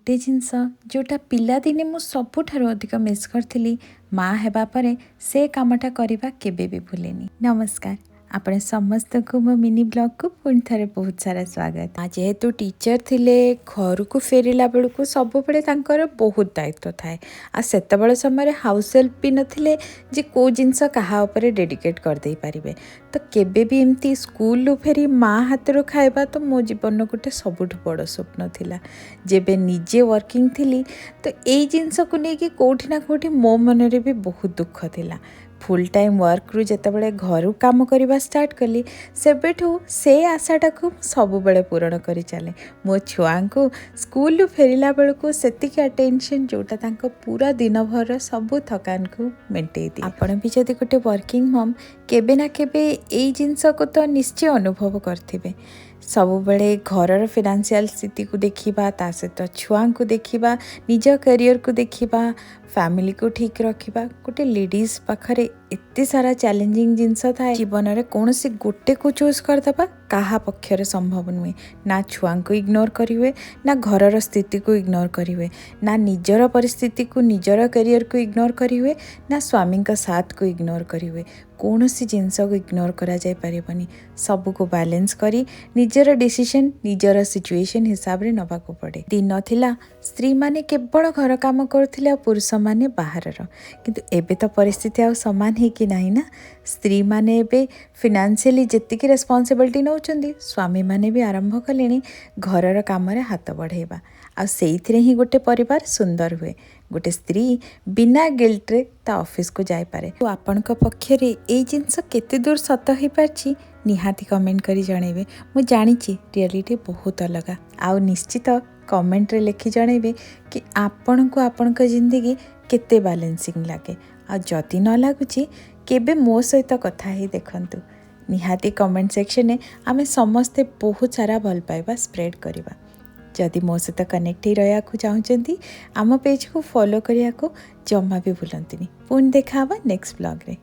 ଗୋଟେ ଜିନିଷ ଯେଉଁଟା ପିଲାଦିନେ ମୁଁ ସବୁଠାରୁ ଅଧିକ ମିସ୍ କରିଥିଲି, ମା ହେବା ପରେ ସେ କାମଟା କରିବା କେବେ ବି ଭୁଲିନି। ନମସ୍କାର, ଆପଣ ସମସ୍ତଙ୍କୁ ମୋ ମିନି ବ୍ଲଗ୍କୁ ପୁଣି ଥରେ ବହୁତ ସାରା ସ୍ୱାଗତ। ମା ଯେହେତୁ ଟିଚର୍ ଥିଲେ, ଘରକୁ ଫେରିଲା ବେଳକୁ ସବୁବେଳେ ତାଙ୍କର ବହୁତ ଦାୟିତ୍ୱ ଥାଏ। ଆଉ ସେତେବେଳେ ସମୟରେ ହାଉସ୍ ହେଲ୍ପ ବି ନଥିଲେ ଯେ କେଉଁ ଜିନିଷ କାହା ଉପରେ ଡେଡିକେଟ୍ କରିଦେଇ ପାରିବେ। ତ କେବେ ବି ଏମିତି ସ୍କୁଲରୁ ଫେରି ମା ହାତରୁ ଖାଇବା ତ ମୋ ଜୀବନର ଗୋଟେ ସବୁଠୁ ବଡ଼ ସ୍ୱପ୍ନ ଥିଲା। ଯେବେ ନିଜେ ୱାର୍କିଂ ଥିଲି, ତ ଏଇ ଜିନିଷକୁ ନେଇକି କେଉଁଠି ନା କେଉଁଠି ମୋ ମନରେ ବି ବହୁତ ଦୁଃଖ ଥିଲା। ଫୁଲ୍ ଟାଇମ୍ ୱାର୍କରୁ ଯେତେବେଳେ ଘରୁ କାମ କରିବା ଷ୍ଟାର୍ଟ କଲି, ସେବେଠୁ ସେ ଆଶାଟାକୁ ମୁଁ ସବୁବେଳେ ପୂରଣ କରି ଚାଲେ। ମୋ ଛୁଆଙ୍କୁ ସ୍କୁଲରୁ ଫେରିଲା ବେଳକୁ ସେତିକି ଆଟେନସନ୍, ଯେଉଁଟା ତାଙ୍କ ପୁରା ଦିନଭରର ସବୁ ଥକାନକୁ ମେଣ୍ଟେଇ ଦିଏ। ଆପଣ ବି ଯଦି ଗୋଟେ ୱାର୍କିଂ ମମ୍, କେବେ ନା କେବେ ଏଇ ଜିନିଷକୁ ତ ନିଶ୍ଚୟ ଅନୁଭବ କରିଥିବେ। ସବୁବେଳେ ଘରର ଫିନାନ୍ସିଆଲ ସ୍ଥିତିକୁ ଦେଖିବା, ତା ସହିତ ଛୁଆଙ୍କୁ ଦେଖିବା, ନିଜ କ୍ୟାରିୟରକୁ ଦେଖିବା, ଫ୍ୟାମିଲିକୁ ଠିକ୍ ରଖିବା, ଗୋଟେ ଲେଡ଼ିଜ୍ ପାଖରେ ଏତେ ସାରା ଚ୍ୟାଲେଞ୍ଜିଂ ଜିନିଷ ଥାଏ। ଜୀବନରେ କୌଣସି ଗୋଟେକୁ ଚୁଜ୍ କରିଦେବା କାହା ପକ୍ଷରେ ସମ୍ଭବ ନୁହେଁ। ନା ଛୁଆଙ୍କୁ ଇଗ୍ନୋର କରିହୁଏ, ନା ଘରର ସ୍ଥିତିକୁ ଇଗ୍ନୋର କରିହୁଏ, ନା ନିଜର ପରିସ୍ଥିତିକୁ, ନିଜର କ୍ୟାରିୟରକୁ ଇଗ୍ନୋର କରିହୁଏ, ନା ସ୍ୱାମୀଙ୍କ ସାଥକୁ ଇଗ୍ନୋର କରିହୁଏ। କୌଣସି ଜିନିଷକୁ ଇଗ୍ନୋର କରାଯାଇପାରିବନି। ସବୁକୁ ବାଲାନ୍ସ କରି ନିଜର ଡିସିସନ୍ ନିଜର ସିଚୁଏସନ୍ ହିସାବରେ ନେବାକୁ ପଡ଼େ। ଦିନ ଥିଲା, ସ୍ତ୍ରୀମାନେ କେବଳ ଘର କାମ କରୁଥିଲେ ଆଉ ପୁରୁଷମାନେ ବାହାରର। କିନ୍ତୁ ଏବେ ତ ପରିସ୍ଥିତି ଆଉ ସମାନ ହେଇକି ନାହିଁ ନା। ସ୍ତ୍ରୀମାନେ ଏବେ ଫିନାନ୍ସିଆଲି ଯେତିକି ରେସ୍ପନ୍ସିବିଲିଟି ନେଉଛନ୍ତି, ସ୍ୱାମୀମାନେ ବି ଆରମ୍ଭ କଲେଣି ଘରର କାମରେ ହାତ ବଢ଼େଇବା। ଆଉ ସେଇଥିରେ ହିଁ ଗୋଟେ ପରିବାର ସୁନ୍ଦର ହୁଏ। ଗୋଟେ ସ୍ତ୍ରୀ ବିନା ଗିଲ୍ଟରେ ତା ଅଫିସକୁ ଯାଇପାରେ। ତ ଆପଣଙ୍କ ପକ୍ଷରେ ଏଇ ଜିନିଷ କେତେ ଦୂର ସତ ହେଇପାରିଛି, ନିହାତି କମେଣ୍ଟ କରି ଜଣେଇବେ। ମୁଁ ଜାଣିଛି ରିଆଲିଟି ବହୁତ ଅଲଗା। ଆଉ ନିଶ୍ଚିତ କମେଣ୍ଟରେ ଲେଖି ଜଣେଇବେ କି ଆପଣଙ୍କୁ ଆପଣଙ୍କ ଜିନ୍ଦଗି କେତେ ବାଲାନ୍ସିଂ ଲାଗେ। ଆଉ ଯଦି ନ ଲାଗୁଛି, କେବେ ମୋ ସହିତ କଥା ହେଇ ଦେଖନ୍ତୁ। ନିହାତି କମେଣ୍ଟ ସେକ୍ସନରେ ଆମେ ସମସ୍ତେ ବହୁତ ସାରା ଭଲ ପାଇବା ସ୍ପ୍ରେଡ଼ କରିବା। ଯଦି ମୋ ସହିତ କନେକ୍ଟ ହେଇ ରହିବାକୁ ଚାହୁଁଛନ୍ତି, ଆମ ପେଜ୍କୁ ଫଲୋ କରିବାକୁ ଜମା ବି ଭୁଲନ୍ତୁନି। ପୁଣି ଦେଖା ହେବା ନେକ୍ସଟ ବ୍ଲଗ୍ରେ।